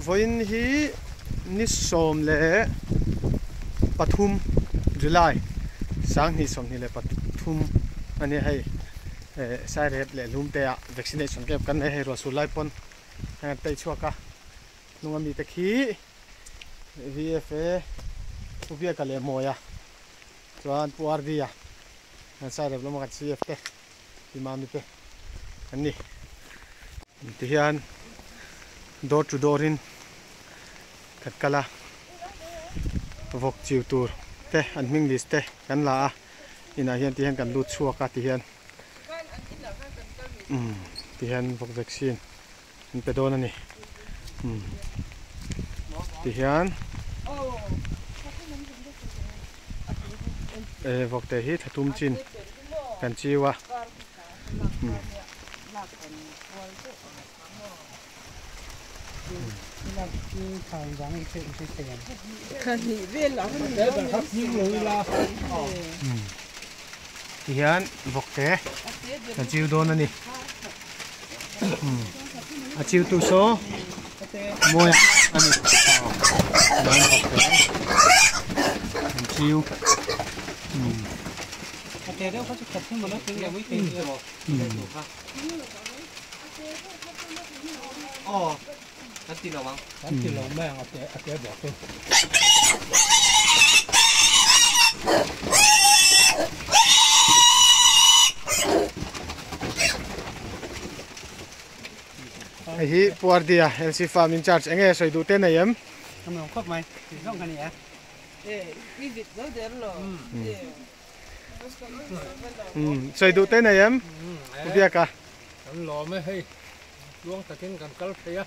Vawiin hi ni 13 July 2023 a nia hei Sairep leh Hlumte ah vaccination camp kan nei hei ruahsur lai pawn heng an tei chhuak a hnung ami te khi VFA Pu Biaka leh Mawia chuan Pu RD a an Sairep lama kan CF te Pi Mami te an ni. Tihian door to door in kan kal a, vawk chiu tur te an hming list te kan la a, inah hian tihian kan lut chhuak a tihian umm tihian vawk vaccine an pe dawn a ni umm tihian eh vawk te hi thla tum chin kan chiu a umm. Tihian vawk te kan chiu dawn a ni a chiu tu saw mawi a ni tihian vawk te kan chiu. Hei hi Puardia LC Farm in charge enge sawi duh te nei em? Sawi duh te nei em? Pu Biaka. Kan lawm e hei tluang takin kan kal thei a.